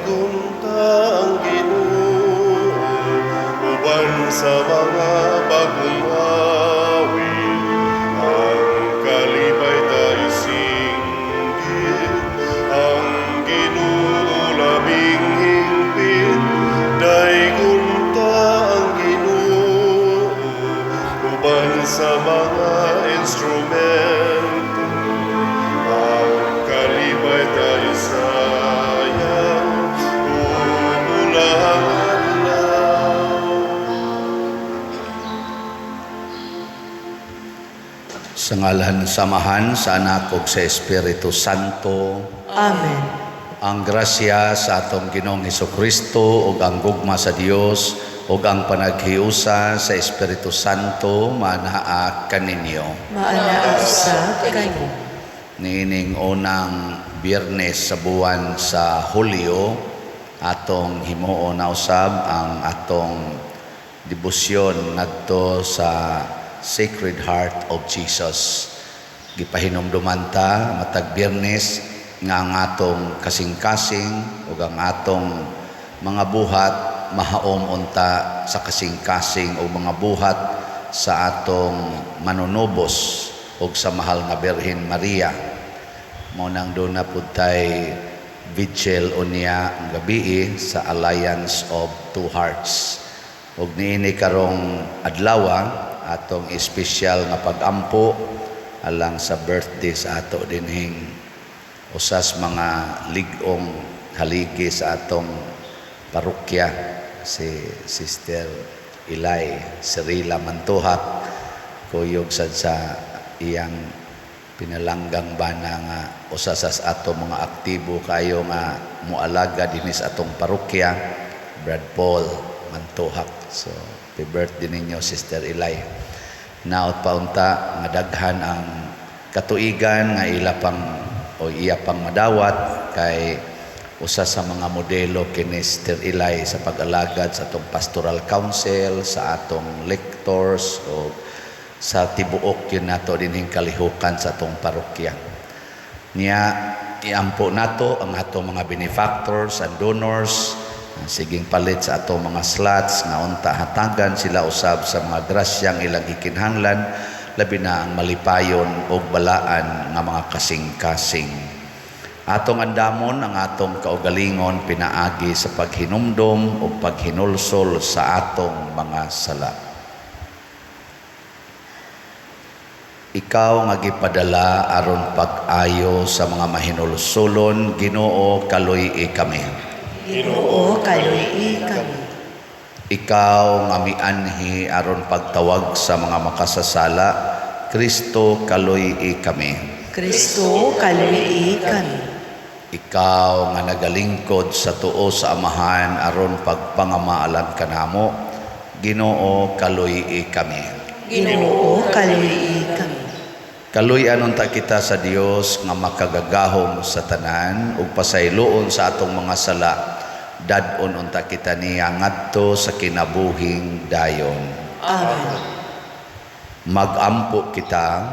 Daygon ta ang Ginoo uban sa mga bag-ong awit, ang kalipay ta isinggit, ang Ginoo labing hingpit. Daygon ta ang Ginoo uban sa mga instrumento, ang kalipay ta isayaw ug bulang adlaw. Sa ngalan sa Amahan, sa Anak ug sa Espiritu Santo. Amen. Ang grasya sa atong Ginoong Kristo ug ang gugma sa Dios ug ang panaghiusa sa Espiritu Santo manaa kaninyo. Maanaa usab kanimo. Niining unang Biyernes sa buwan sa Hulyo, atong himuon na usab ang atong debosyon ngadto sa Sacred Heart of Jesus. Gipahinumduman ta matag Biyernes nga ang atong kasing-kasing ug ang atong mga buhat mahaom unta sa kasing-kasing o mga buhat sa atong manunubos ug sa mahal nga Birhen Maria. Mao nang duna pud tay vigil unya ang gabii sa Alliance of Two Hearts. Ug niini karong adlaw atong espesyal nga pagampo alang sa birthday sa ato dinhing usas mga lig-ong haligi sa atong parokya, si Sister Ilay Cirila Mantuhac, kuyog sad sa iyang pinalanggang bana nga usa sa ato mga aktibo kayo nga moalaga dinhi sa atong parokya, Brad Paul Mantuhac. So happy birthday ninyo, Sister Ilay. Naot pa unta nga daghan ang katuigan nga ila pang o iya pang madawat kay usa sa mga modelo kini Sister Ilay sa pag-alagad sa atong pastoral council, sa atong lectors o sa tibuok yun nato dinhing kalihukan sa atong parokya. Niya iampo nato ang atong mga benefactors and donors, siging palit sa atong mga slots nga unta hatagan sila usab sa mga grasyang ilang gikinahanglan, labi na ang malipayon og balaan nga mga kasing-kasing. Atong andamon ang atong kaugalingon pinaagi sa paghinumdom ug paghinulsol sa atong mga sala. Ikaw nga gipadala aron pag-ayo sa mga mahinulsolon, Ginoo, kaluy-i kami. Ginoo, kaluy-i kami. Ikaw nga mianhi aron pagtawag sa mga makasasala, Kristo, kaluy-i kami. Kristo, kaluy-i kami. Ikaw nga nagalingkod sa tuo sa Amahan aron pagpangamaalan kanamo, Ginoo, kaluy-i kami. Ginoo, kaluy-i kami. Kaluy-an unta kita sa Dios nga makagagahom sa tanan ug pasayloon sa atong mga sala. Dad-on unta kita niya ngadto sa kinabuhing dayon. Amen. Magampo kita.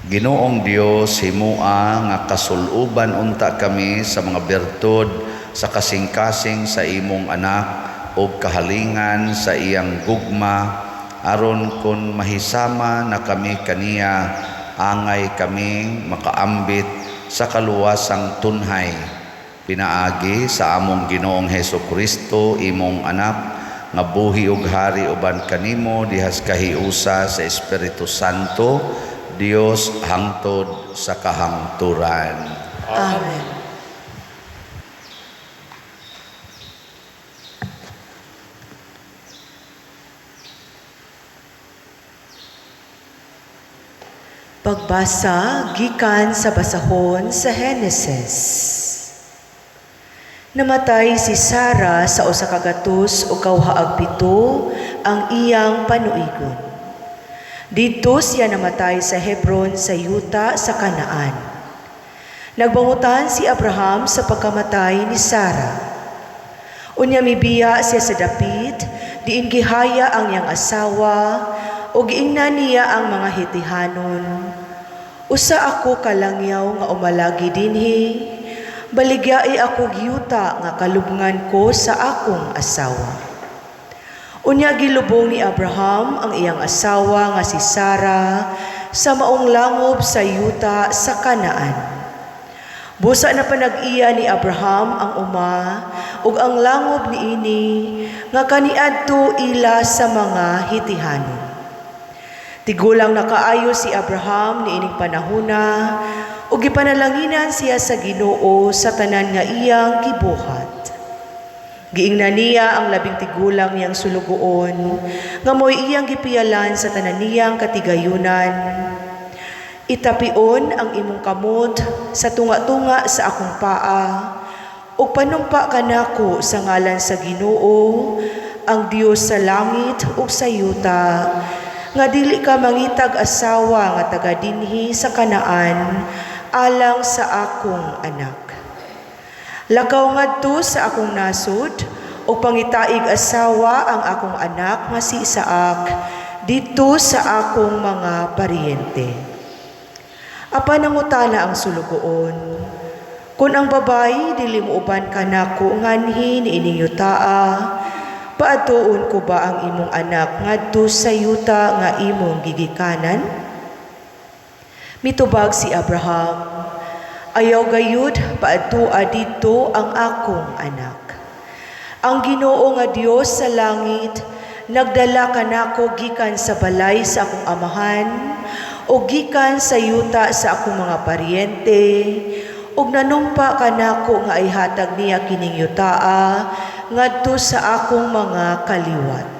Ginoong Dios, himua nga kasuluban unta kami sa mga bertud sa kasing-kasing sa imong anak ug kahalingan sa iyang gugma, aron kun mahisama na kami kaniya, angay kami makaambit sa kaluwasang tunhay. Pinaagi sa among Ginoong Hesus Kristo, imong anak, nga buhi ug hari uban kanimo dihas kahiusa sa Espiritu Santo, Dios hangtod sa kahangturan. Amen. Pagbasa gikan sa basahon sa Henesis. Namatay si Sara sa 127 ang iyang panuigon. Didto siya namatay sa Hebron sa yuta sa Kanaan. Nagbangutan si Abraham sa pagkamatay ni Sara. Unya mibiya siya sa dapit, diin gihaya ang iyang asawa, ug giingnan niya ang mga Hitihanon. Usa ako kalangyaw nga umalagi dinhi, Baligyai ako yuta nga kalubngan ko sa akong asawa." Unya gilubong ni Abraham ang iyang asawa nga si Sara sa maong langob sa yuta sa Kanaan. Busa na panag-iya ni Abraham ang uma ug ang langob niini nga kaniadto ila sa mga Hitihanon. Tigulang na kaayo si Abraham niining panahona ug gipanalanginan siya sa Ginoo sa tanan nga iyang gibuhat. Giingnan niya ang labing tigulang niyang sulugoon nga mo'y iyang gipiyalan sa tanan niyang katigayunan. "Itapion ang imong kamot sa tunga-tunga sa akong paa ug panumpa kanako sa ngalan sa Ginoo, ang Dios sa langit ug sa yuta, nga dili ka mangitag asawa nga taga dinhi sa Kanaan alang sa akong anak. Lakaw ngadto sa akong nasod ug pangitaig asawa ang akong anak nga si Isaac didto sa akong mga paryente." Apan nangutana ang sulugoon, "Kung ang babayi dili muuban kanako nganhi niining yutaa, paadtuon ko ba ang imong anak ngadto sa yuta nga imong gigikanan?" Mitubag si Abraham, "Ayaw gayud paadtua didto ang akong anak. Ang Ginoo nga Dios sa langit nagdala kanako gikan sa balay sa akong amahan o gikan sa yuta sa akong mga paryente, ug nanumpa kanako nga ihatag niya kining yutaa ngadto sa akong mga kaliwat.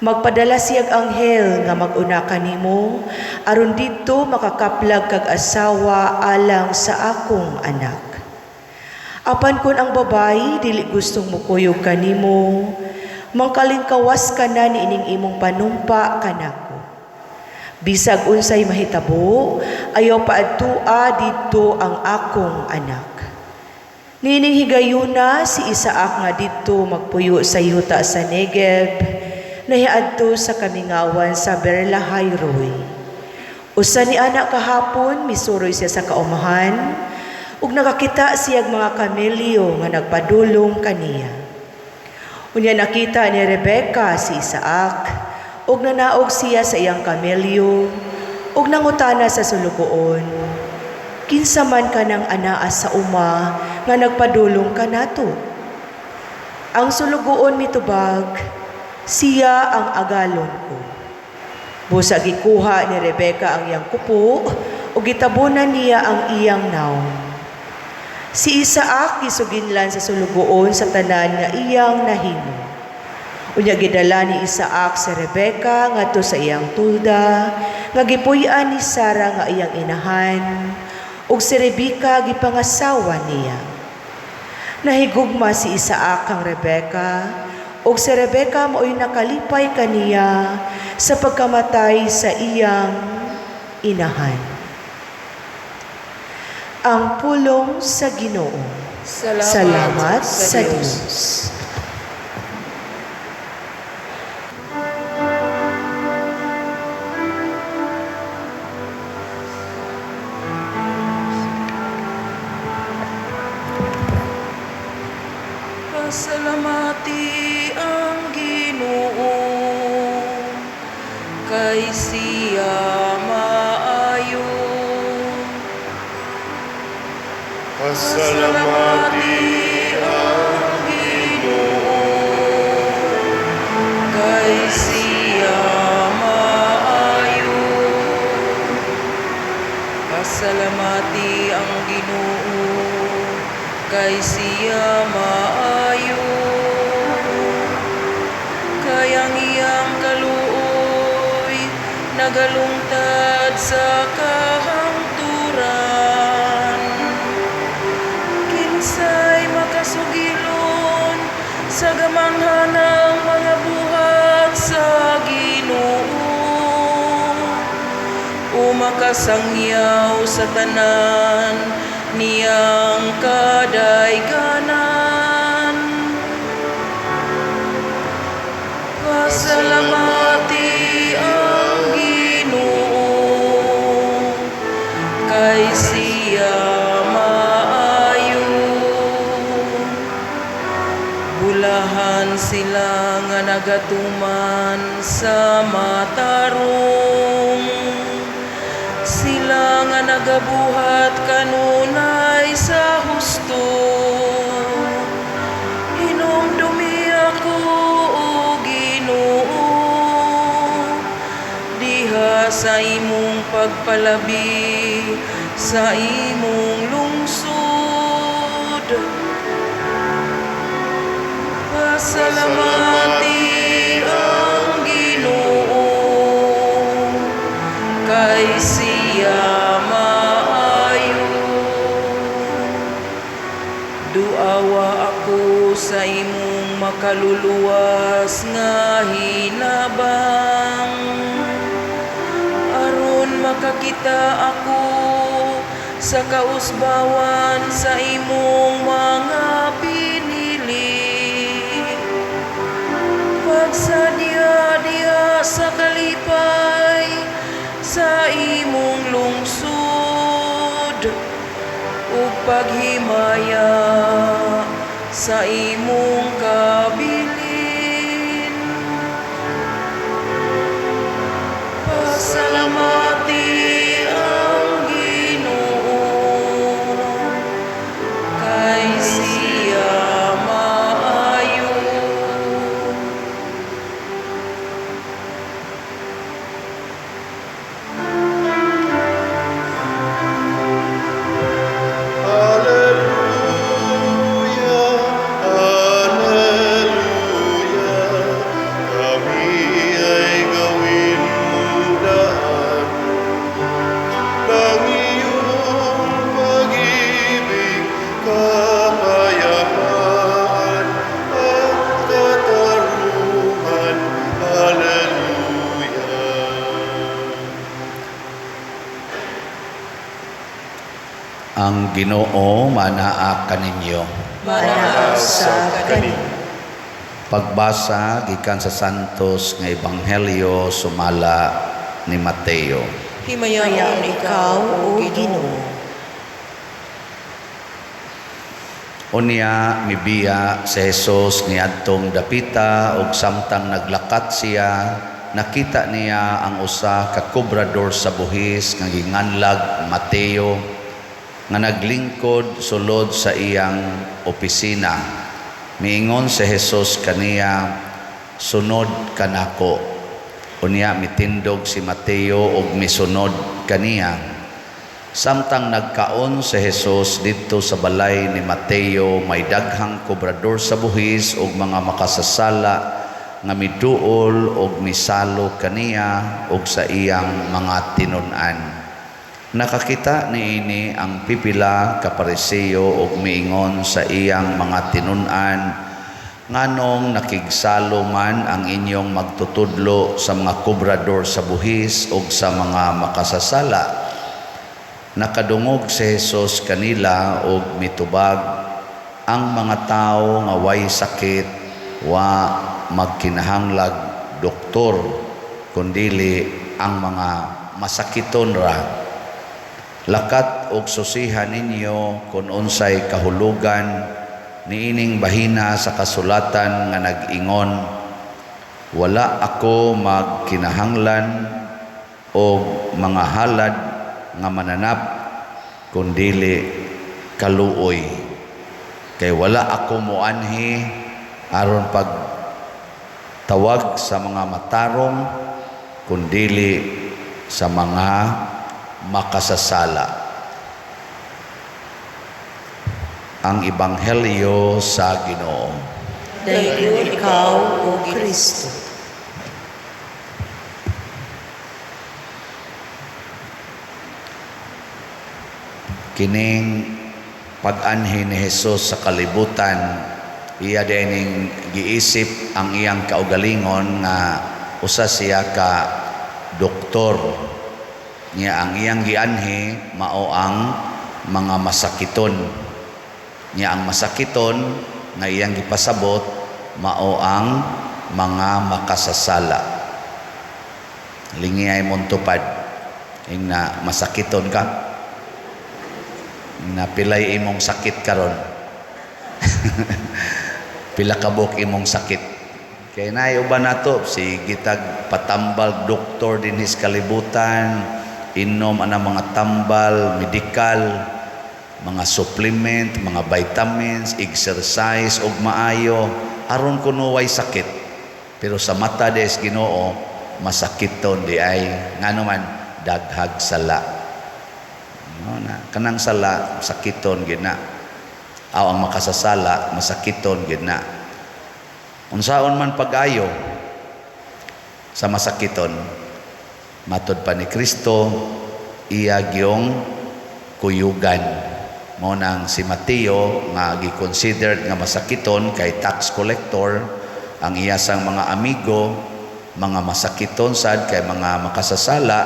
Magpadala siyag anghel nga mag-una kanimo aron didto makakaplag kag asawa alang sa akong anak. Apan kun ang babayi dili gustong mukuyog kanimo, mangkalingkawas ka na niining imong panumpa kanako. Bisag unsay mahitabo, ayaw paadtua didto ang akong anak." Niining higayuna si Isaac nga didto magpuyo sa yuta sa Negev, nahiadto sa kamingawan sa Beer-lahai-roi. Usa ni ana kahapon misuroy siya sa kaumahan ug nakakita siyag mga kamelyo nga nagpadulong kaniya. Unya nakita ni Rebeka si Isaac ug nanaog siya sa iyang kamelyo ug nangutana sa sulugoon, "Kinsa man kanang anaa sa uma nga nagpadulong kanato?" Ang sulugoon mitubag, "Siya ang agalon ko." Busa gikuha ni Rebeka ang iyang kupo ug gitabunan niya ang iyang nawong. Si Isaac gisuginlan sa sulugoon sa tanan nga iyang nahimo. Unya gidala ni Isaac si Rebeka ngadto sa iyang tulda nga gipuy-an ni Sara nga iyang inahan, ug si Rebeka gipangasawa niya. Nahigugma si Isaac kang Rebeka, ug si Rebeka mao'y nakalipay kaniya sa pagkamatay sa iyang inahan. Ang pulong sa Ginoo. Salamat, Salamat sa Dios. Pasalamati ang Ginoo, kay siya maayo. Pasalamati ang Ginoo, kay siya maayo. Pasalamati ang Ginoo, kay siya maayo. Kay ang iyang kaluoy nagalungtad sa kahangturan. Kinsay makasugilon sa gamanghanang mga buhat sa Ginoo, o makasangyaw sa tanan niyang kadayganan? Pasalamati ang Ginoo, kay siya maayo. Sila nga nagatuman sa matarong, sila nga nagabuhat kanunay sa husto. Hinumdumi ako, o Ginoo, diha sa imong pagpalabi sa imong lungsod. Pasalamati ang Ginoo, kay siya maayo. Duawa ako sa imong makaluluwas nga hinabang, aron makakita ako sa kausbawan sa imong mga pinili. Pagsadya diha sa kalipay sa imong lungsod ug paghimaya sa imong kabilin. Pasalamati ang Ginoo, kay siya maayo. Alleluia, Alleluia, kami ay gawin mudaan ng iyong pag-ibig, kapayapaan at katarungan. Alleluia. Ang Ginoo manaa kaninyo. Manaa sa kaninyo. Pagbasa gikan sa Santos nga Ebanghelyo sumala ni Mateo. Himayaon Himayaon ikaw, O Ginoo. Unya mibiya si Jesus niadtong dapita ug samtang naglakat siya, nakita niya ang usa ka kobrador sa buhis nga ginganlag Mateo nga naglingkod sulod sa iyang opisina. Miingon si Jesus kaniya, "Sunod kanako." Unya mitindog si Mateo ug misunod kaniya. Samtang nagkaon si Jesus didto sa balay ni Mateo, may daghang kobrador sa buhis ug mga makasasala nga miduol og misalo kaniya ug sa iyang mga tinun-an. Nakakita niini ang pipila ka Pariseo ug miingon sa iyang mga tinun-an, "Nganong nakigsalo man ang inyong magtutudlo sa mga kobrador sa buhis ug sa mga makasasala?" Nakadungog si Jesus kanila og mitubag, "Ang mga tawo nga way sakit wa magkinahanglag doktor, kundili ang mga masakiton ra. Lakat og susihan ninyo kung unsay kahulugan niining bahina sa kasulatan nga nag-ingon, 'Wala ako magkinahanglan og mga halad nga mananap, kundili kaluoy. Kay wala ako moanhi aron pag tawag sa mga matarong, kundili sa mga makasasala." Ang Ebanghelyo sa Ginoo. Dayon ikaw, O Kristo. Kining pag-anhi ni Jesus sa kalibutan, iya dining giisip ang iyang kaugalingon nga usa siya ka doktor. Niya ang iyang gianhi mao ang mga masakiton. Niya ang masakiton nga iyang gipasabot mao ang mga makasasala. Lingiyay mong tupad ingna masakiton ka, na pilay imong sakit karon. Pila kabuk imong sakit. Kay naay uban nato sige tag patambal doktor dinhi sa kalibutan, inom ana mga tambal, medikal, mga supplement, mga vitamins, exercise og maayo aron kuno way sakit. Pero sa mata des Ginoo, masakiton di ay, ngano man daghag sala. No na kanang sala sakiton gid na. Aw ang makasasala masakiton gid na. Unsaon man pag-ayo sa masakiton, matod pa ni Kristo, iya gyong kuyugan. Mao nang si Mateo nga gi-considered nga masakiton kay tax collector, ang iya sang mga amigo mga masakiton sad kay mga makasasala,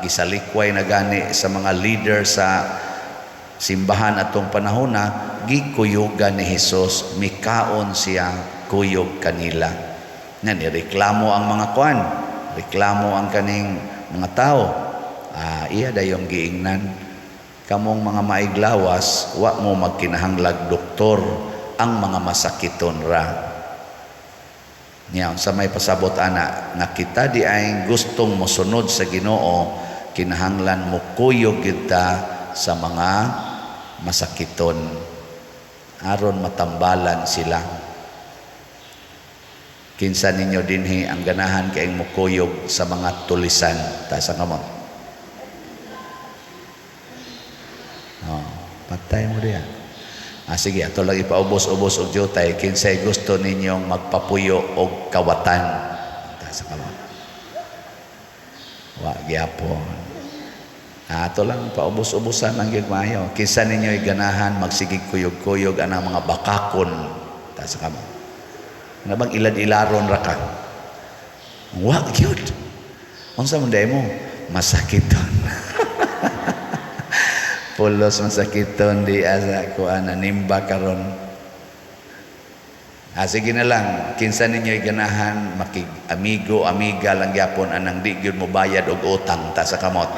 gisalikway na gani sa mga leader sa simbahan atong panahona, gikuyugan ni Hesus, mikaon siya kuyog kanila. Nga nireklamo ang mga kuan, reklamo ang kaning mga tao. Iya dayong giingnan, kamong mga maiglawas, wa mo magkinahanglag doktor, ang mga masakiton ra. Niya unsa may pasabot ana nga kita di ay gustong mosunod sa Ginoo, kinahanglan mo kuyog kita sa mga masakiton aron matambalan sila. Kinsa ninyo dinhi ang ganahan kaayong mokuyog sa mga tulisan? Taas ang kamot. Oh, patay mo diya. Sige, ato lang ipaubos-ubos og jutay. Kinsay gusto ninyong magpapuyo og kawatan? Taas ang kamot. Wa gyapon. Ato lang paubos-ubosan ang gyud maayo. Kinsa ninyo'y ganahan magsigig kuyog-kuyog anang mga bakakon? Taas ang kamot. Nga bang ilad-ilaron ra ka? Wa gyud. Unsa man day mo? Masakiton. Pulos masakiton di asa kuan nimba karon. Sige na lang, kinsa ninyo'y ganahan makig-amigo, amiga lang gyapon anang di gyud mo bayad og utang, ta sa kamot.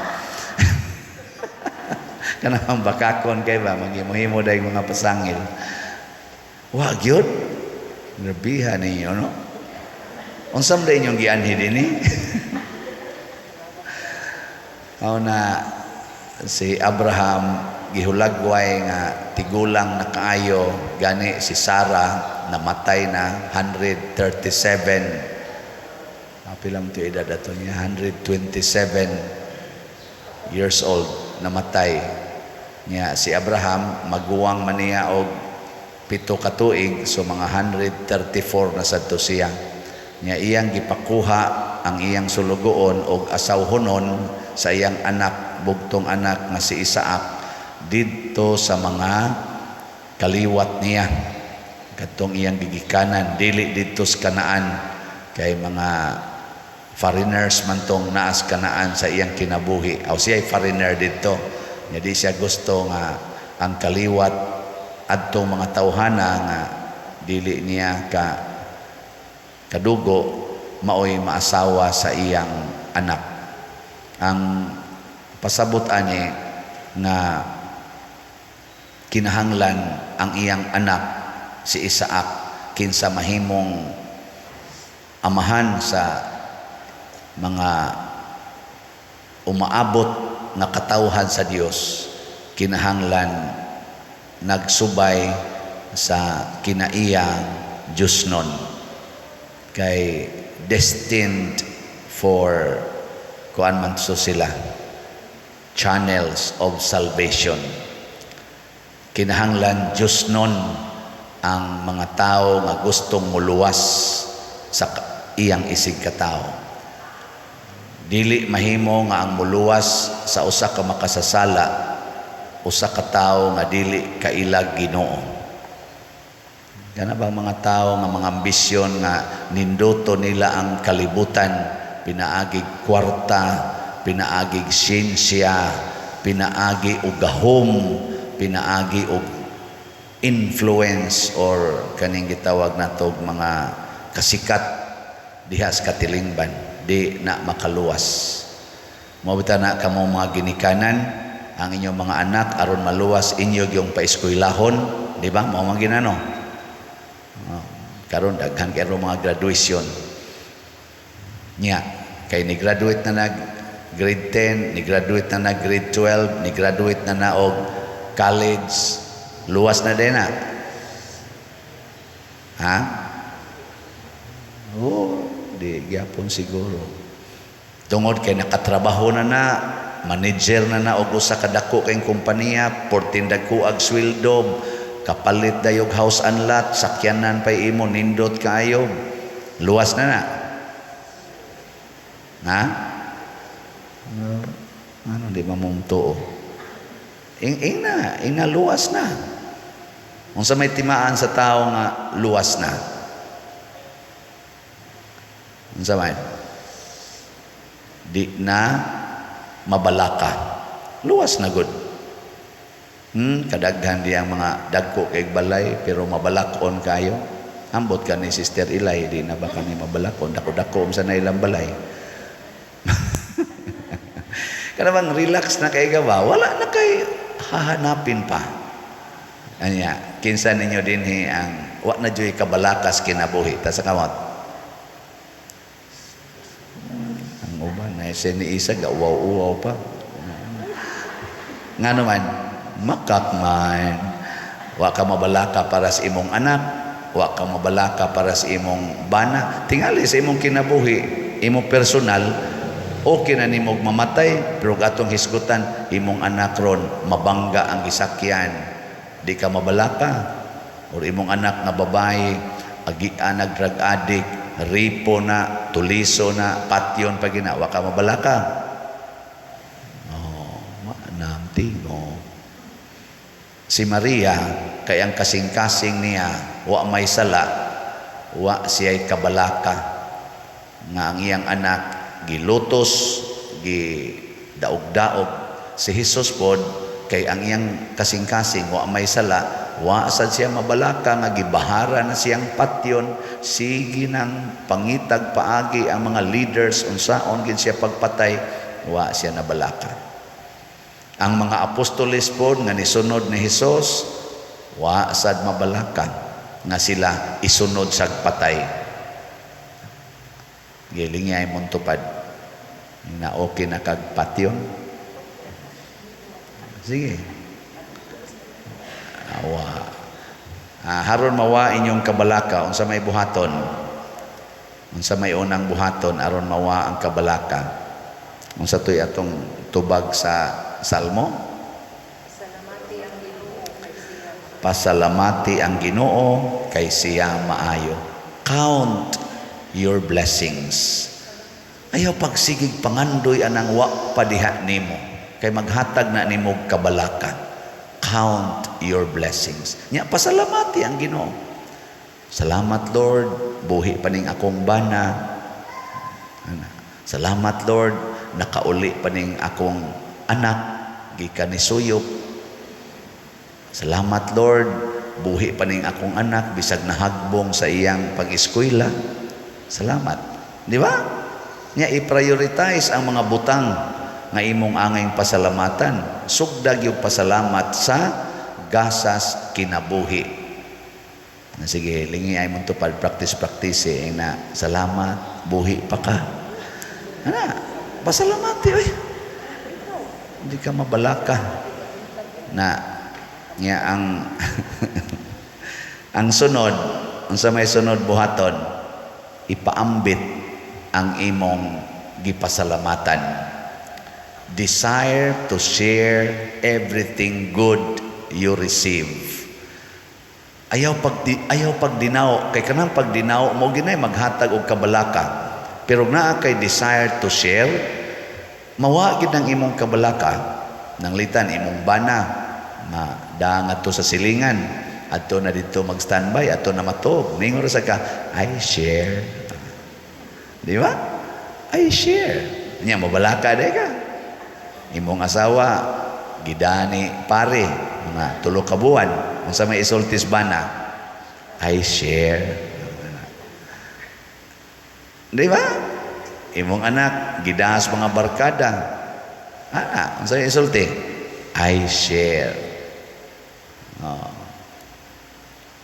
Kanang bakakon kay ba maghimo-himo day mga pasangil. Wa gyud. Grabiha ninyo, no? Unsa man day inyong gianhi dinhi? Mao na si Abraham gihulagway nga tigulang na kaayo, gani si Sarah namatay na 137. Pila man to edad ato niya? 127 years old namatay. Niya si Abraham maguwang man niya og 7 ka tuig, so mga 134 na sadto siya. Niya iyang gipakuha ang iyang sulugoon og asawhonon sa iyang anak, bugtong anak nga si Isaac, didto sa mga kaliwat niya kadtong iyang gigikanan, dili didto sa Kanaan kay mga foreigners man tong naas Kanaan sa iyang kinabuhi. Aw siya ay foreigner didto. Nya di siya gusto nga ang kaliwat adtong mga tawhana nga dili niya ka kadugo maoy maasawa sa iyang anak. Ang pasabot ani nga kinahanglan ang iyang anak si Isaac kinsa mahimong amahan sa mga umaabot nga katawhan sa Dios, kinahanglan nagsubay sa kinaiyang Diyosnon, kay destined for kuan man so sila, channels of salvation. Kinahanglan Diyosnon ang mga tao nga gustong muluwas sa iyang isig katao. Dili mahimo nga ang muluwas sa usa ka makasasala, usa ka tawo nga dili kailag Ginoo. Kana bang mga tao nga mga ambisyon nga ninduto nila ang kalibutan, pinaagig kwarta, pinaagig siyensya, pinaagi og gahom, pinaagi og influence or kaning gitawag nato og mga kasikat diha sa katilingban, di na makaluwas. Mao bitaw na kamo mga ginikanan, ang inyong mga anak aron maluwas inyo gyung paeskwelahon, di ba? Mao man ginano. Oh, Karon daghan kay mga graduation. Nya, kay ni graduate na nag grade 10, ni graduate na nag grade 12, ni graduate na na og college, luwas na din na. Ha? Oh, di gyapon siguro. Tungod kay nakatrabaho na na, manager na na og usa ka dako kay kompanya, 14 dagko ag sweldo, kapalit dayog house and lot, sakyanan pay imo, nindot kaayo. Luwas na na. Ha? Ano di ba mong tuo? Ing na, ing na luwas na. Unsa may timaan sa tao nga luwas na? Unsa man? Di na mabalaka. Luwas na gud. Kadaghan di ang mga dagko kay balay pero mabalakon kayo. Ambot ka ni Sister Ilay, di na ba kani mabalakon? Dako-dako unsa na ilang balay. Kana bang relax na kay ba? Wala na kay hahanapin pa. Anya, kinsa ninyo dinhi ang wa na juy kabalakas kinabuhi ta sa kamot. Ang uban na si ni isa ga uwaw-uwaw pa. Nga naman, makak man. Wa ka mabalaka para sa imong anak, wa ka mabalaka para sa imong bana. Tingali sa imong kinabuhi, imong personal, okay na nimo mamatay, pero atong hisgutan imong anak ron mabangga ang gisakyan, di ka mabalaka. Or imong anak nga babae agian nag drug addict, ripo na, tuliso na, patyon pa gina, wa ka mabalaka. Oh, wa namtingo. Si Maria kay ang kasing-kasing niya wa may sala, wa siya'y kabalaka nga ang iyang anak gilutos, gidaog-daog. Si Jesus pod kay ang iyang kasing-kasing wa may sala, wa sad siya mabalaka nga gibahara na siyang patyon, sige nang pangitag paagi ang mga leaders unsaon gid siya pagpatay, wa siya nabalaka. Ang mga apostoles pod nga nisunod ni Hesus, wa sad mabalaka nga sila isunod sa patay. Giling niya imong tupad na okay na kag patyon. Sige. Awa. Haron mawa inyong kabalaka unsa may buhaton? Unsa may unang buhaton aron mawa ang kabalaka? Unsa toy atong tubag sa Salmo? Pasalamati ang Ginoo kay siya maayo. Count your blessings. Ayaw pagsigig pangandoy anang wa padiha nimo kay maghatag na nimo kabalaka. Count your blessings. Nya pasalamati ang Ginoo. Salamat Lord, buhi pa ning akong bana. Ana. Salamat Lord, nakauli pa ning akong anak gikan ni suyop. Salamat Lord, buhi pa ning akong anak bisag nahagbong sa iyang pag-eskwela. Salamat. Di ba? Nya i-prioritize ang mga butang nga imong angayng pasalamatan. Sugdag yung pasalamat sa gasas kinabuhi. Sige, lingi ay mong tupad, practice practice eh, na salamat, buhi pa ka. Ana, pasalamati oy. Hindi ka mabalaka na niya ang ang sunod, unsa may sunod buhaton, ipaambit ang imong gipasalamatan. Desire to share everything good you receive. Ayaw pagdinaw kay kanang pagdinaw mo ginay maghatag og kabalaka. Pero naa kay desire to share, mawa gid ang imong kabalaka. Nanglitan imong bana ma adto sa silingan, adto na didto mag-standby, adto na matuog. Ningon ra sa ka, I share. Di ba? I share. Nya mabalaka day ka. Imong asawa gidani pare mga tulo ka buwan, unsa may isultis bana? I share. Di ba? Imong anak gidahas mga barkada. Unsa may isulti? I share. Oh.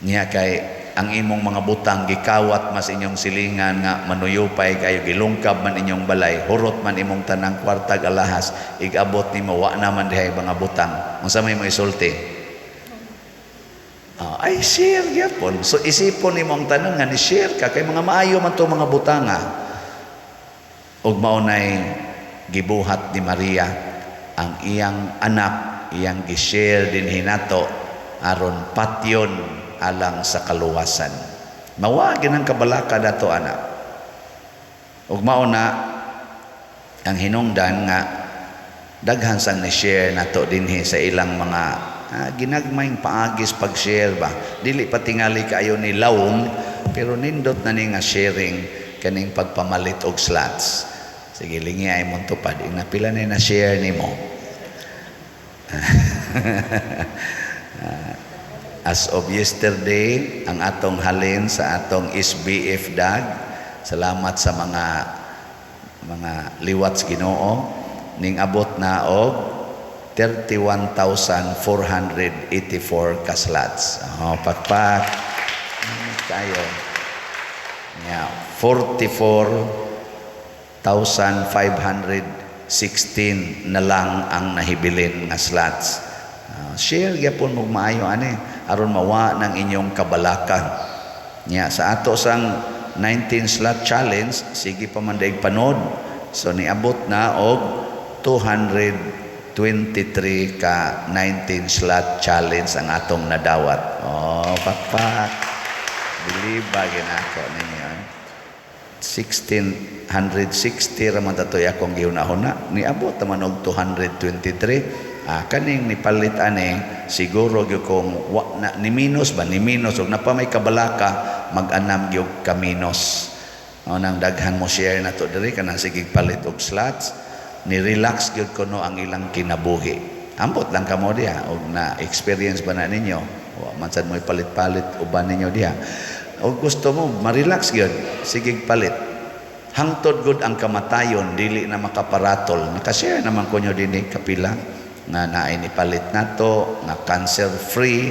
Niya kay Ang imong mga butang gikawat mas inyong silingan nga manuyupay kayo, gilungkab man inyong balay, hurot man imong tanang kwartag alahas, igabot nimo wa naman dihay mga butang. Unsa may mo isulti? Ah, ay, share gyapon. So isipon nimo ang tanan nga ni share ka kay mga maayo man to mga butanga. Ug mao nay gibuhat ni Maria ang iyang anak, iyang gi-share dinhi nato aron patyon alang sa kaluwasan. Mawa ginang kabalaka dato ana. Ug mao na ang hinungdan nga daghan sang ni-share nato dinhi sa ilang mga ginagmayng paagis pag-share ba. Dili pa tingali kaayo ni lawom, pero nindot na ni nga sharing kaning pagpamalit og slots. Sige, lingi ay mong tupad. Ing pila na na-share nimo? As of yesterday, ang atong halin sa atong SBF DAG, salamat sa mga liwat sa Ginoo, ning abot na og 31,484 ka slots. Oh, pakpak. Kayo. Yeah, 44,516 na lang ang nahibilin nga slots. Share gyapon mo maayo ani aron mawa ng inyong kabalaka. Nya sa ato sang 19 slot challenge, sige pa man daig panod. So niabot na og 223 ka 19 slot challenge ang atong nadawat. Oh, pakpak. Believe ba ginako ninyo? 1660 ra man tatoy akong gihuna-huna, niabot naman og 223. Kaning nipalit ani siguro gyud kung wa na ni minus ba, ni minus og napa may kabalaka, mag-anam gyud ka minus. O nang daghan mo share na to diri kanang sige palit og slots, ni relax gyud kuno ang ilang kinabuhi. Ambot lang kamo diha og na experience ba na ninyo? Wa man sad mo palit-palit uban ninyo diha. Og gusto mo ma-relax gyud, sige palit. Hangtod gud ang kamatayon dili na makaparatol. Nakashare naman ko nyo dinhi kapila nga naay nipalit nato nga cancer free,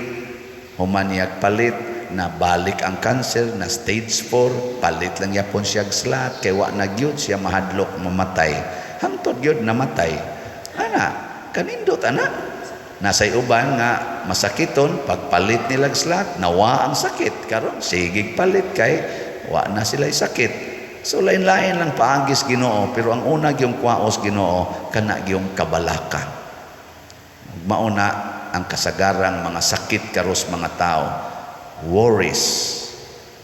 human niyag palit na balik ang cancer na stage 4, palit lang yapon siya slot kay wa na gyud siya mahadlok mamatay. Hangtod gyud namatay. Ana, kanindot ana. Nasay uban nga masakiton pagpalit nilag slot, nawa ang sakit karon sige palit kay wa na sila sakit. So lain-lain lang paagis Ginoo, pero ang una gyung kwaos Ginoo kana gyung kabalaka. Mauna ang kasagarang mga sakit karos mga tao, worries,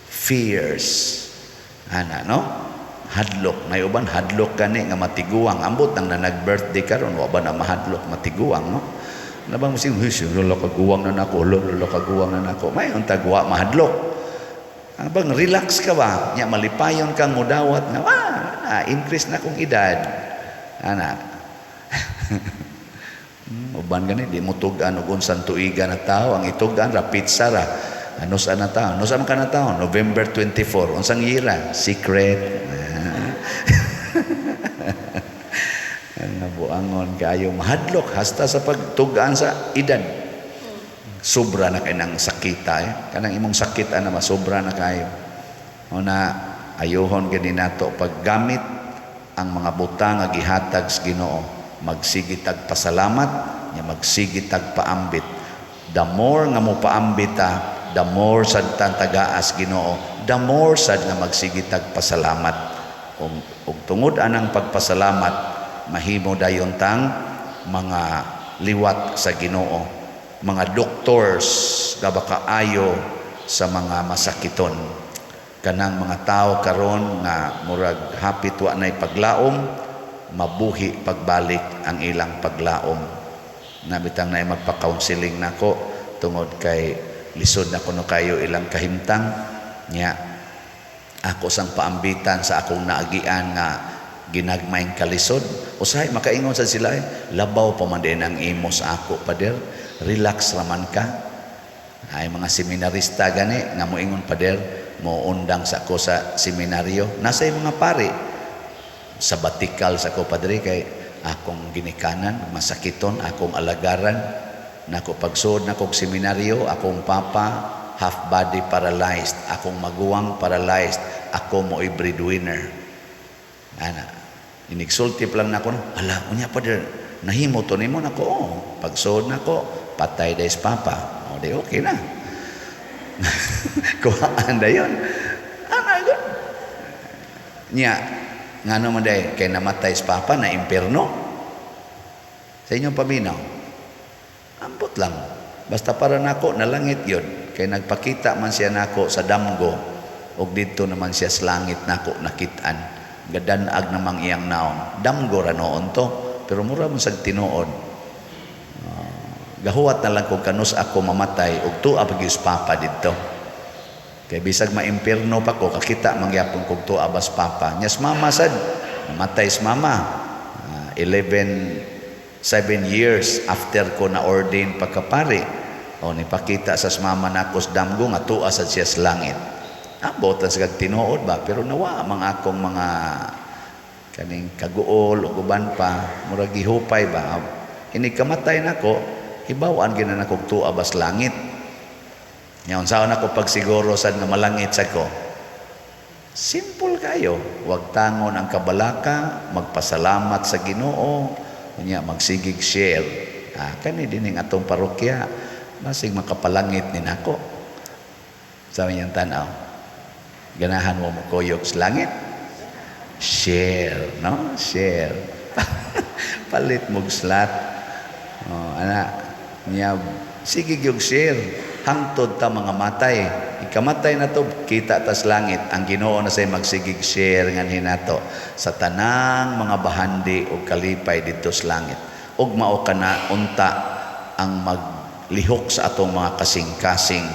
fears, ana no? Hadlok, may uban hadlok gani nga matiguang, ambot nang na nag-birthday karon wa ba na mahadlok matiguang, no? Nabang mo sing, huy, lola kaguwang na nako, lola kaguwang na nako. May untag wa mahadlok. Abang relax ka ba? Nya malipayon kang mudawat nga increase na kong edad. Ana. Uban gani di mo tug-an og unsang tuiga na tao, ang itug-an ra pizza ra. Ano sa na tao? Ano sa man ka na tao? November 24. Unsang year? Secret. Ang nabuangon kayo mahadlok hasta sa pagtug-an sa edad. Sobra na kay nang sakita eh. Kanang imong sakit ana masobra na kayo. Una ayuhon gani nato paggamit ang mga butang nga gihatag sa Ginoo. Magsige tag pasalamat, nya magsige tag paambit. The more nga mo paambit ta, the more sad tan tagaas Ginoo, the more sad nga magsige tag pasalamat. Ug tungod anang pagpasalamat, mahimo dayon tang mga liwat sa Ginoo, mga doctors nga baka ayo sa mga masakiton. Kanang mga tao karon nga murag hapit wa nay paglaom, mabuhi pagbalik ang ilang paglaom. Nabitang na magpa-counseling nako tungod kay lisod na kuno kayo ilang kahimtang. Nya ako sang paambitan sa akong naagian nga ginagmayng kalisod. Usahay makaingon sa sila, labaw pa man din ang imo sa ako, pader. Relax raman ka. Ay mga seminarista gani nga moingon, pader, mo undang sa ako sa seminaryo. Nasa mga pari sabatikal sa ko, padre, kay akong ginikanan masakiton, akong alagaran nako pagsuod nako og seminaryo, akong papa half body paralyzed, akong maguwang paralyzed, ako mo'y breadwinner. Ana, inigsulti pa lang nako, "Hala, unya pa der, nahimo to nimo nako." "Oh, pagsuod nako, patay dahil papa." O di okay na. Kuhaan dayon. Ana gud. Nya, ngano man day kay namatay si papa na impierno? Sa inyong paminaw. Ambot lang. Basta para nako nalangit yun. Kay nagpakita man siya nako sa damgo ug didto naman siya sa langit nako nakitaan. Gadanag namang iyang naong. Damgo ra noon to, pero mura man sag tinuod. Gahuwat na lang kung kanus ako mamatay ug tuwa pa gyud papa didto. Kay bisag maimpierno pa ko, kakita mangyapon kog tuwa bas papa. Nyas mama sad, namatay si mama. 11 7 years after ko na ordain pagkapari. O nipakita sa mama nako sa damgo nga tuwa sad siya sa langit. Ambot lang sa kag tinuod ba, pero nawa mang akong mga kaning kaguol ug uban pa, murag gihupay ba. Inig kamatay nako, hibaw-an gyud na nako tuwa bas langit. Nya unsaon ako pagsiguro sad nga malangit sa ko? Simple kayo. Wag tangon ang kabalaka, magpasalamat sa Ginoo, unya magsigig share. Ah, kani dining atong parokya, basig makapalangit ni nako. Sa iyang tanaw. Ganahan mo mokuyog sa langit? Share, no? Share. Palit mo slot. Oh, ana, niya sige gyud share hangtod ta mga matay. Ikamatay na to, kita tas langit. Ang Ginoo na say magsigig share nganhi nato sa tanang mga bahandi o kalipay didto sa langit. Ug mao kana unta ang maglihok sa atong mga kasing-kasing,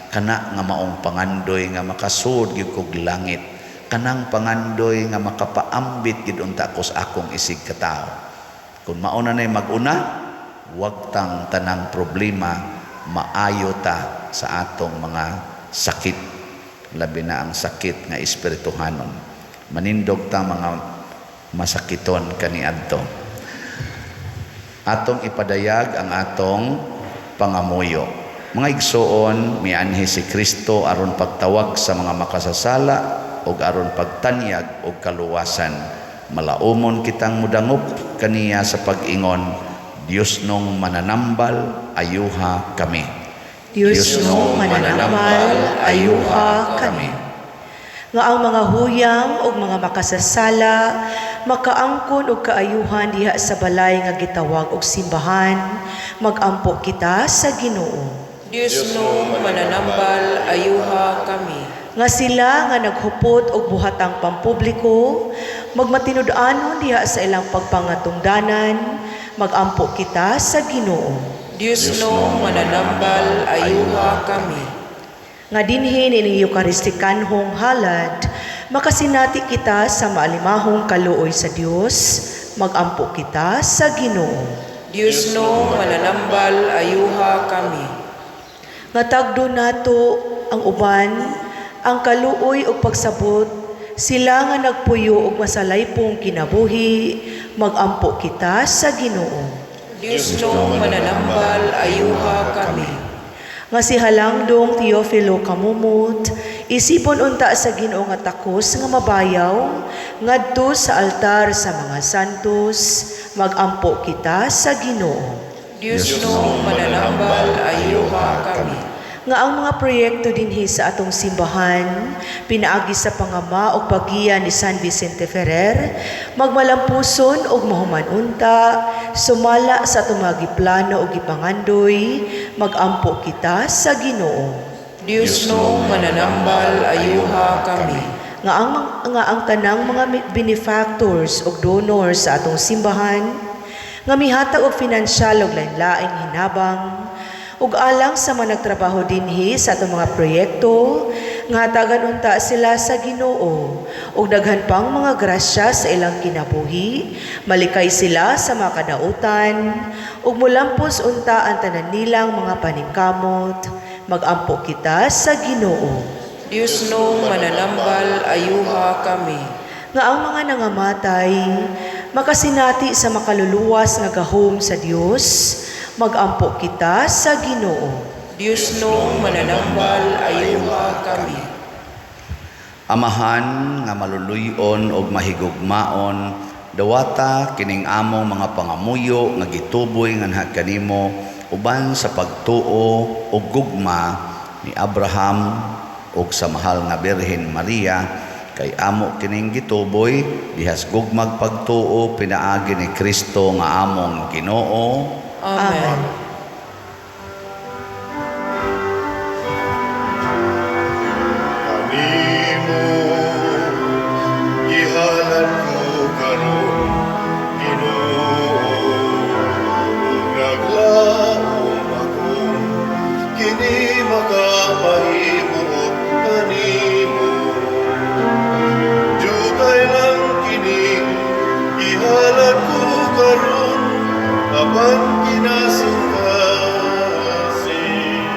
kana nga maong pangandoy nga makasud gyud kog langit, kanang pangandoy nga makapaambit gyud unta ko sa akong isig katawo. Kung mao na nay mag-una, wag tang tanang problema, maayo ta sa atong mga sakit, labi na ang sakit nga espirituhanon. Manindog ta mga masakiton kaniadto. Atong ipadayag ang atong pangamuyo. Mga igsoon, mianhi si Kristo aron pagtawag sa mga makasasala ug aron pagtanyag og kaluwasan. Malaumon kitang mudangop kaniya sa pag-ingon, "Dios nung mananambal, ayuha kami." Dios nung mananambal, ayuha kami. Nga ang mga huyang ug mga makasasala makaangkon og kaayuhan diha sa balay nga gitawag og simbahan, magampo kita sa Ginoo. Dios nung mananambal, ayuha kami. Nga sila nga naghupot og buhatang pampubliko magmatinud-anon diha sa ilang pagpangatungdanan, magampo kita sa Ginoo. Dios nung mananambal, ayuha kami. Nga dinhi nining Eukaristikanhong halad makasinati kita sa maalimahong kaluoy sa Dios, magampo kita sa Ginoo. Dios nung mananambal, ayuha kami. Nga tagdo nato ang uban ang kaluoy ug pagsabot, sila nga nagpuyo og masalaypong kinabuhi, magampo kita sa Ginoo. Dios nung mananambal, ayuha kami. Nga si Halangdong Teofilo Camomot isipon unta sa Ginoo nga takos nga mabayaw ngadto sa altar sa mga santos, magampo kita sa Ginoo. Dios nung mananambal, ayuha kami. Nga ang mga proyekto dinhi sa atong simbahan pinaagi sa pangama o paggiya ni San Vicente Ferrer magmalampuson ug mahuman unta sumala sa atong mga giplano ug gipangandoy, magampo kita sa Ginoo. Dios nung mananambal, ayuha kami. Nga ang tanang mga benefactors ug donors sa atong simbahan nga mihatag og pinansyal ug lain-laing hinabang ug alang sa mga nagtrabaho dinhi sa atong mga proyekto, nga hatagan unta sila sa Ginoo ug daghan pang mga grasya sa ilang kinabuhi, malikay sila sa mga kadautan ug mulampos unta ang tanan nilang mga paningkamot, magampo kita sa Ginoo. Dios nung mananambal, ayuha kami. Nga ang mga nangamatay makasinati sa makaluluwas nga gahom sa Dios, magampo kita sa Ginoo. Dios nung mananambal, ayuha kami. Amahan nga maluluyon og mahigugmaon, dawata kining among mga pangamuyo nga gituboy nganha kanimo uban sa pagtuo ug gugma ni Abraham ug sa mahal nga Birhen Maria, kay amo kining gituboy dihas gugmag pagtuo pinaagi ni Kristo nga among Ginoo. Amen. Kanimo gihalad ko karon, Ginoo, ug naglaom ako kini makamahimuot kanimo. Jutay lang kini gihalad ko karon, apan kinasingkasing.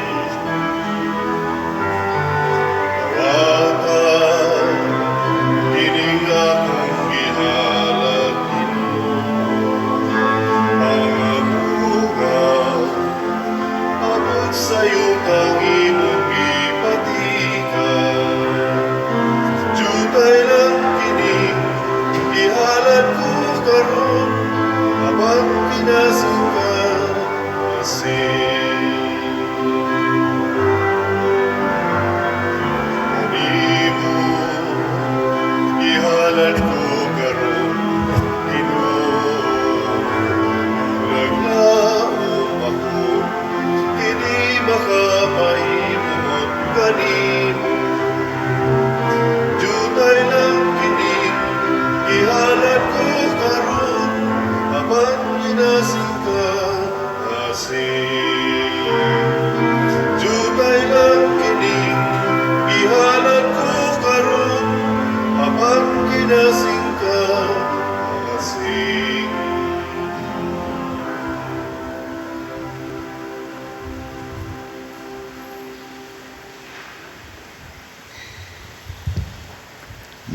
Dawata kining akong gihalad, Ginoo, mga bunga abot sa yutang imong gipatikan. Jutay lang kini gihalad ko karon, apan kinasingkasing. Kanimo gihalad ko karon, Ginoo, naglaom ako kini makamahimuot kanimo. Jutay lang kini gihalad ko karon, apan kinasingkasing. Jutay lang kini gihalad ko karon, apan kinasingkasing.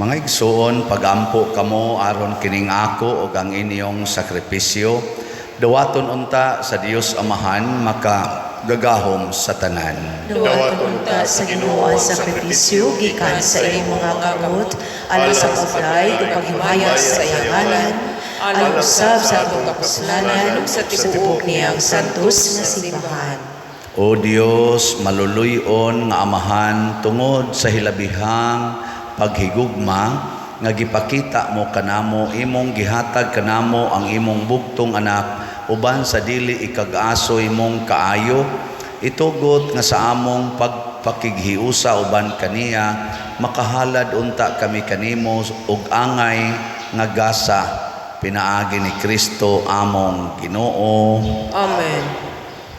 Mga igsoon, pagampo kamo aron kining ako ug ang inyong sakripisyo dawaton unta sa Dios Amahan makagagahom sa tanan. Dawaton unta sa Ginoo ang sakripisyo gikan sa imong mga kamot alang sa pagdayeg ug paghimaya sa iyang ngalan, alang usab sa atong kapuslanan ug sa tibuok niyang santos nga simbahan. O Dios, maluluyon nga Amahan, tungod sa hilabihang paghigugma nga gipakita mo kanamo, imong gihatag kanamo ang imong bugtong anak uban sa dili ikag-asoy mong kaayo, itugot nga sa among pagpakighiusa uban kaniya makahalad unta kami kanimo og angay nga gasa pinaagi ni Kristo among Ginoo. Amen.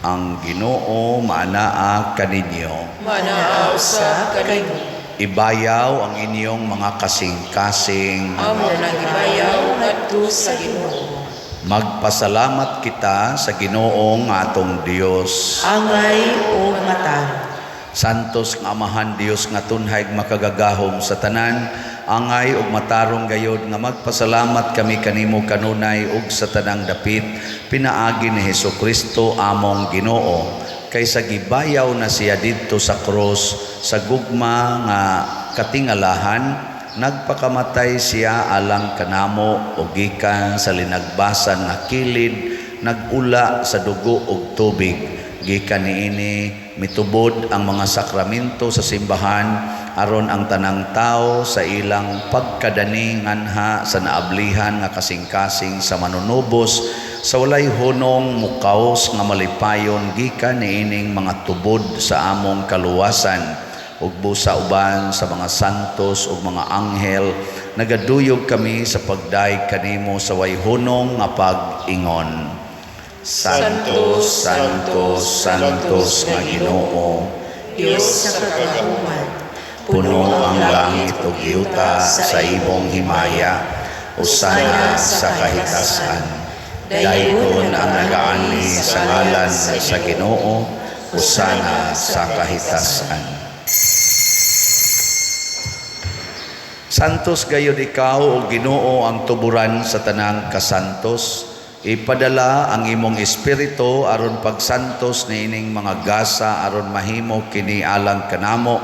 Ang Ginoo maanaa kaninyo. Manaa usab kanimo. Ibayaw ang inyong mga kasing-kasing. Amo nang gibayaw ngadto sa Ginoo. Magpasalamat kita sa Ginoong atong Dios. Angay ug matarong. Santos nga Amahan Dios nga tunhay makagagahom sa tanan, angay ug matarong gayod nga magpasalamat kami kanimo kanunay ug sa tanang dapit pinaagi ni Hesukristo among Ginoo, kaysa gibayaw na siya didto sa krus sa gugma nga katingalahan, nagpakamatay siya alang kanamo o gikan sa linagbasan nga kilid nag-ula sa dugo ug tubig. Gikan niini mitubod ang mga sakramento sa simbahan aron ang tanang tao sa ilang pagkadani nganha sa naablihan nga kasing-kasing sa manunubos sa walay hunong mukaos nga malipayon gikan niining mga tubod sa among kaluwasan. Ug busa uban sa mga santos ug mga anghel nagaduyog kami sa pagdayeg kanimo sa way hunong nga pag-ingon. Santo, Santo, Santos nga Ginoo, Dios sa kagahuman, puno ang langit ug yuta sa imong himaya, usana sa kahitasan. Daygon ang nagaani sa ngalan sa Ginoo, usana sa kahitasan. Santos gayud ikaw o Ginoo, ang tuburan sa tanang kasantos. Ipadala ang imong espiritu aron pagsantos niining mga gasa aron mahimo kini alang kanamo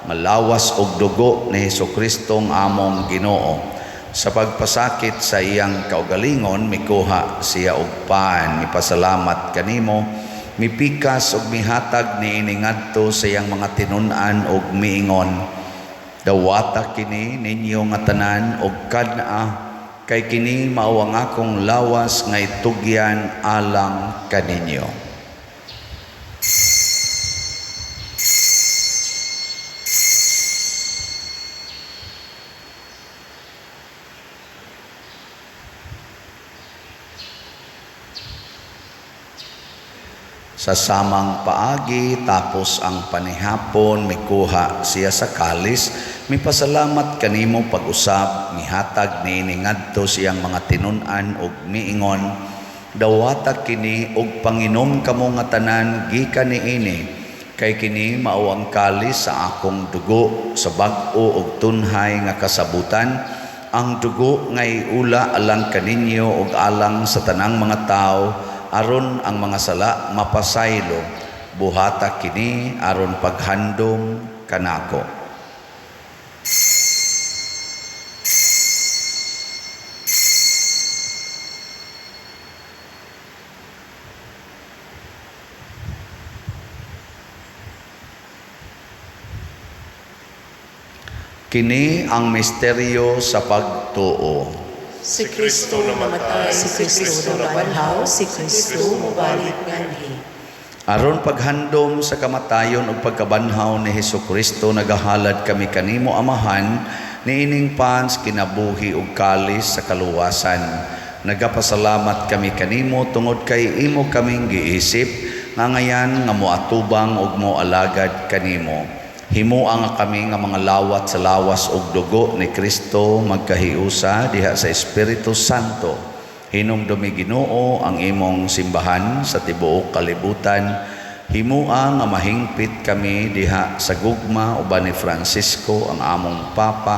nga lawas ug dugo ni Hesukristo nga among Ginoo. Sa pagpasakit sa iyang kaugalingon, mikuha siya og pan, mipasalamat kanimo, mipikas ug mihatag niini ngadto sa iyang mga tinun-an ug miingon: "Dawata kini ninyo nga tanan ug kad-a, kay kini mao ang akong lawas nga itugyan alang kaninyo." Sa samang paagi, tapos ang panihapon, mikuha siya sa kalis, mipasalamat kanimo pag-usab, mihatag niini ngadto sa iyang mga tinun-an ug miingon: "Dawata kini ug panginom kamo nga tanan gikan niini, kay kini mao ang kalis sa akong dugo sa bag-o ug tunhay nga kasabutan, ang dugo nga iula alang kaninyo ug alang sa tanang mga tawo aron ang mga sala mapasaylo. Buhata kini aron paghandom kanako." Kini ang misteryo sa pagtuo. Si Kristo namatay, Si Kristo nabanhaw, si Kristo mobalik nganhi. Aron paghandom sa kamatayon ug pagkabanhaw ni Hesukristo, nagahalad kami kanimo, Amahan, niining pans kinabuhi ug kalis sa kaluwasan. Nagapasalamat kami kanimo tungod kay imo kaming giisip nga ngayan nga moatubang ug moalagad kanimo. Himoa nga kami nga mga lawat sa lawas ug dugo ni Kristo magkahiusa diha sa Espiritu Santo. Hinumdumi, Ginoo, ang imong simbahan sa tibuok kalibutan. Himoa nga mahingpit kami diha sa gugma uban ni Francisco ang among Papa,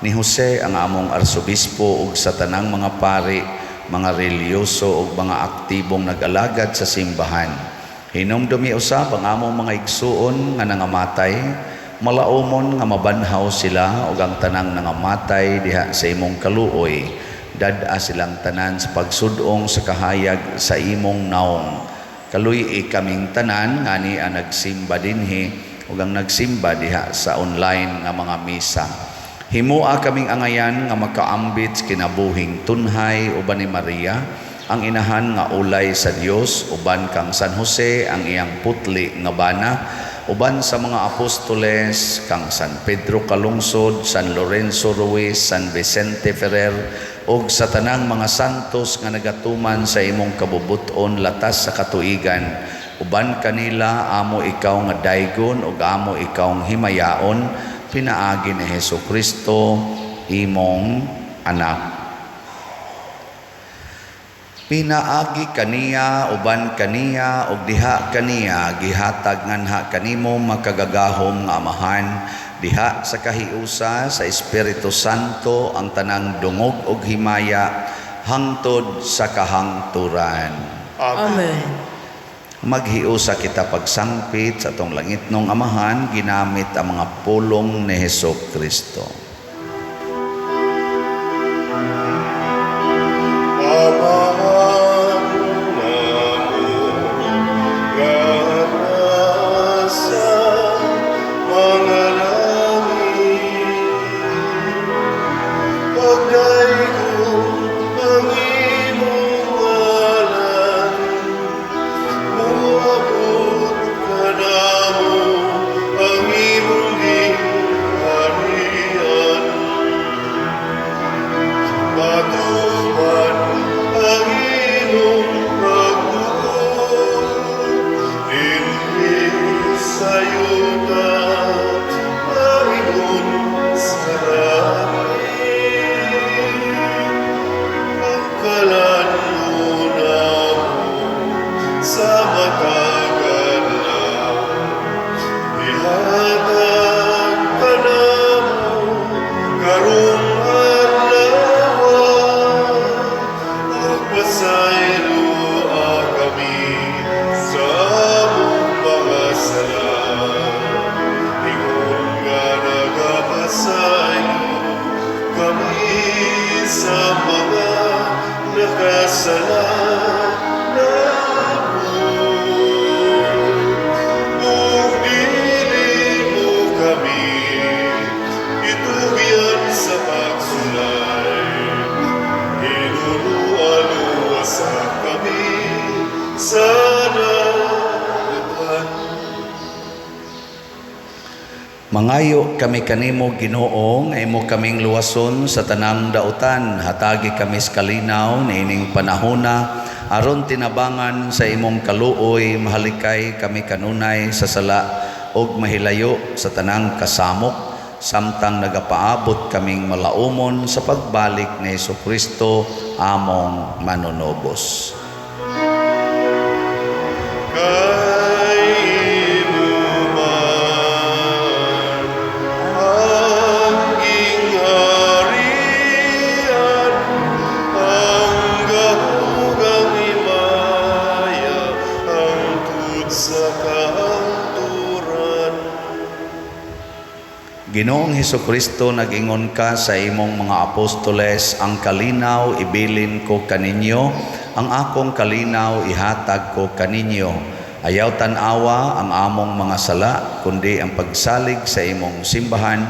ni Jose ang among Arsobispo ug sa tanang mga pari, mga relihiyoso ug mga aktibong nag-alagad sa simbahan. Hinumdumi usab ang among mga igsuon nga nangamatay, malaumon nga mabanhaw sila ug ang tanang nangamatay diha sa imong kaluoy. Dad-a silang tanan sa pagsudong sa kahayag sa imong naong. Kaluy-i kaming tanan ngani ang nagsimba dinhi ug ang nagsimba diha sa online nga mga misa. Himoa kaming angayan nga makaambit sa kinabuhing tunhay uban ni Maria, ang inahan nga ulay sa Dios, uban kang San Jose ang iyang putli nga bana, uban sa mga apostoles kang San Pedro Calungsod, San Lorenzo Ruiz, San Vicente Ferrer ug sa tanang mga santos nga nagatuman sa imong kabubut-on latas sa katuigan. Uban kanila amo ikaw nga daygon ug amo ikaw himayaon pinaagi ni Hesus Kristo imong anak. Pinaagi kaniya, uban kaniya, ug diha kaniya, gihatag nganha kanimo, makagagahom nga Amahan, diha sa kahiusa sa Espiritu Santo, ang tanang dungog ug himaya hangtod sa kahangturan. Amen. Amen. Maghiusa kita pagsangpit sa atong langitnong Amahan ginamit ang mga pulong ni Hesus Kristo. Amahan namo nga nasa mga langit, pagdaygon ang imong ngalan, moabot kanamo ang imong gingharian. sala namo. Ug dili mo kami itugyan sa pagsulay, Hinuluan sa kami sa dautan. Mangayo kami kanimo, Ginoo, nga imo kaming luwason sa tanang dautan. Hatagi kami sa kalinaw niining panahona aron tinabangan sa imong kaluoy mahalikay kami kanunay sa sala ug mahilayo sa tanang kasamok samtang nagapaabot kaming malaumon sa pagbalik ni Hesukristo among manunubos. Kay imo man ang gingharian, ang gahom ug himaya, hangtod sa kahangturan. Ginoong Hesukristo, nag-ingon ka sa imong mga apostoles, "Ang kalinaw ibilin ko kaninyo, ang akong kalinaw ihatag ko kaninyo. Ayaw tan-awa ang among mga sala, kundi ang pagsalig sa imong simbahan,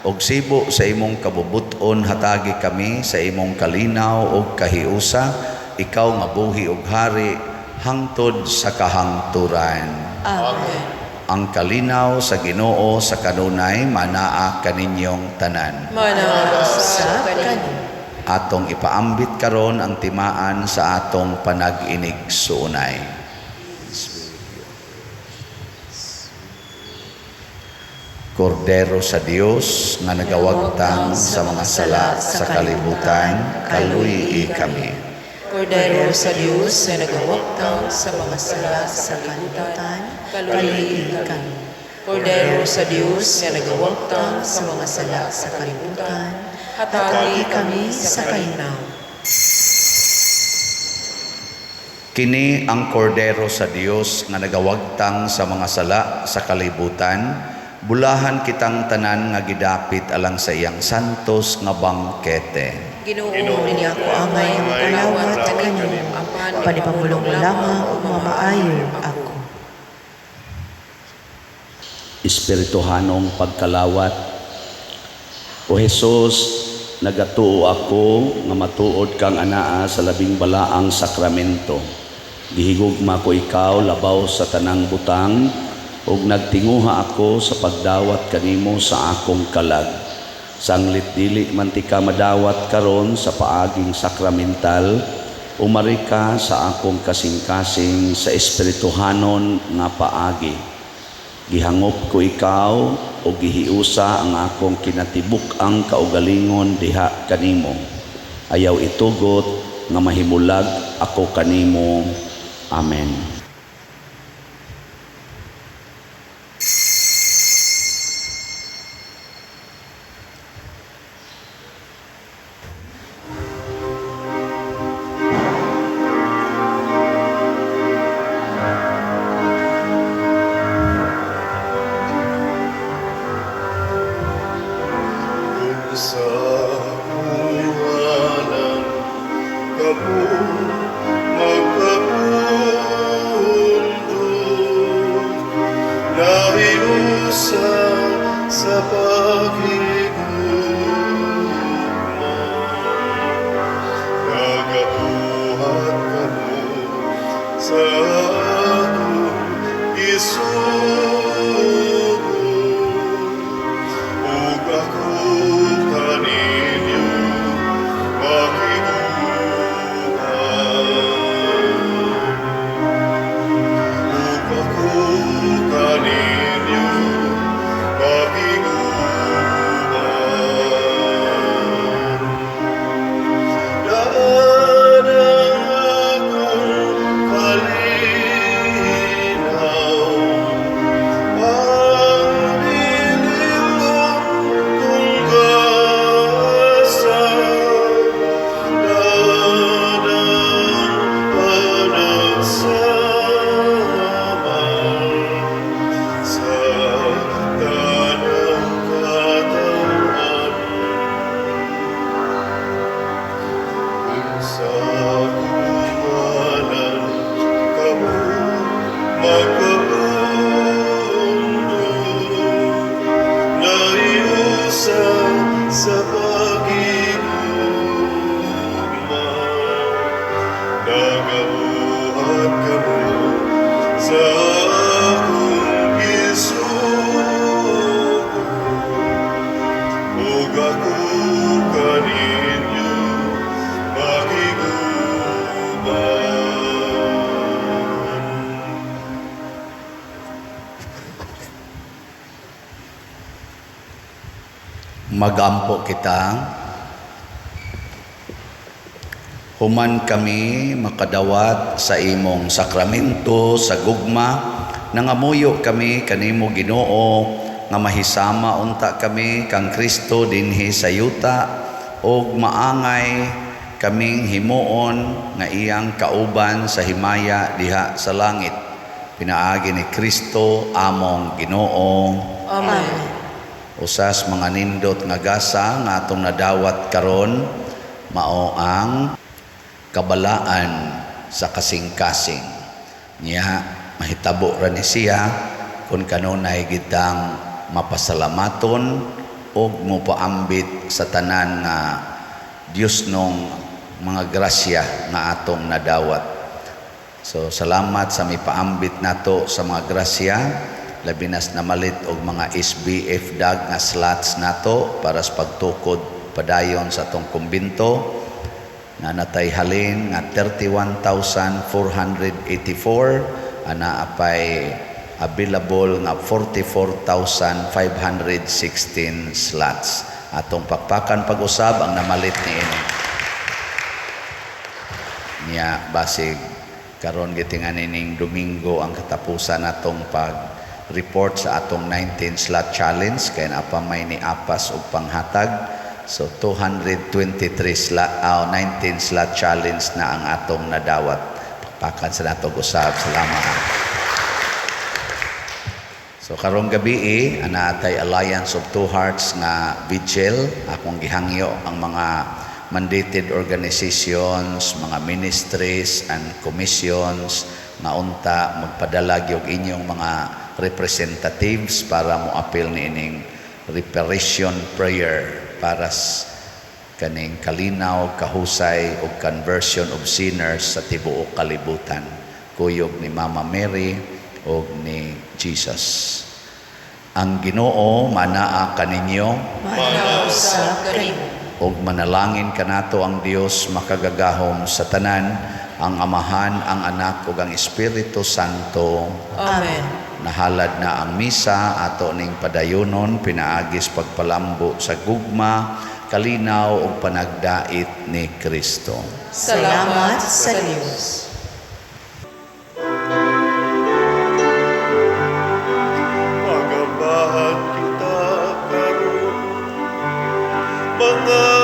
ug sibo sa imong kabubut-on hatagi kami sa imong kalinaw ug kahiusa, ikaw nga buhi ug hari hangtod sa kahangturan." Amen. Ang kalinaw sa Ginoo sa kanunay manaa kaninyong tanan. Manaa Sa sa kanimo. kanimo. Atong ipaambit karon ang timaan sa atong panag-inig-suunay. Kordero sa Dios nga nagawagtang sa mga sala sa kalibutan, kaluy-i kami. Kordero sa Dios nga nagawagtang sa mga sala Sa sa kalibutan, kalibutan, kaluy-i kaluy-i kami. kami. Kordero sa Dios nga nagawagtang sa mga sala sa kalibutan, hatagi kami sa kalinaw. Kini ang kordero sa Dios nga nagawagtang sa mga sala sa kalibutan. Bulahan kitang tanan nga gidapit alang sa iyang santos nga bangkete. Ginoo, Ginoo, dili Ako angay ang kalawat kanimo, apan panipamulong mo lamang ug mamaayo ako. Espirituhanong pagkalawat. O Hesus, nagatuo ako nga matuod kang anaa sa labing balaang sakramento. Gihigugma ko ikaw labaw sa tanang butang ug nagtinguha ako sa pagdawat kanimo sa akong kalag. Sanglit dili man ti ka madawat karon sa paaging sakramental, umari ka sa akong kasing-kasing sa espirituhanon nga paagi. Gihangop ko ikaw o gihiusa ang akong kinatibuk-ang kaugalingon diha kanimo. Ayaw itugot nga mahimulag ako kanimo. Amen. Kung sa kungalan kamo magkapundok, nahiusa sa paghigugma. Nagabuhat kamo sa atong isugo. Ug ako kaninyo makiguban. Ug ako kaninyo makiguban. Magampo kita. Human kami makadawat sa imong sakramento sa gugma, nangamuyo kami kanimo, Ginoo, nga mahisama unta kami kang Kristo dinhi sa yuta ug maangay kaming himuon nga iyang kauban sa himaya diha sa langit, pinaagi ni Kristo among Ginoo. Amen. Usas mga nindot nga gasa nga atong nadawat karon mao ang kabalaan sa kasing-kasing. Niya mahitabo ra ni siya kung kanunay gitang mapasalamaton ug mopaambit sa tanan nga Dios nung mga grasya nga atong nadawat. So salamat sa mipaambit nato sa mga grasya, labi nas namalit og mga SBF dag nga slots nato para sa pagtukod padayon sa atong kumbinto na natay halin nga 31,484, ana apay available nga 44,516 slots. Atong pakpakan pag-usab ang namalit niini. Niya basig karon gitingan ning Domingo ang katapusan natong pag report sa atong 19 slot challenge kay naa pa may ni apas og panghatag. So 223 slot, 19 slot challenge na ang atong nadawat. Pakpakan sa nato usab. Salamat. So karong gabi eh, ana atay Alliance of Two Hearts nga vigil. Akong gihangyo ang mga mandated organizations, mga ministries and commissions nga unta magpadala gyud inyong mga representatives para moapil niining reparation prayer para kaning kalinaw, kahusay ug conversion of sinners sa tibuok kalibutan. Kuyog ni Mama Mary ug ni Jesus. Ang Ginoo manaa kaninyo. Manaa usab kanimo. Ug manalangin kanato ang Dios makagagahom sa tanan, ang Amahan, ang Anak ug ang Espiritu Santo. Amen. Nahalad na ang misa, ato ning padayonon pinaagis pagpalambo sa gugma, kalinaw ug panagdait ni Kristo. Salamat sa Dios. Pagambahan kita karon, mga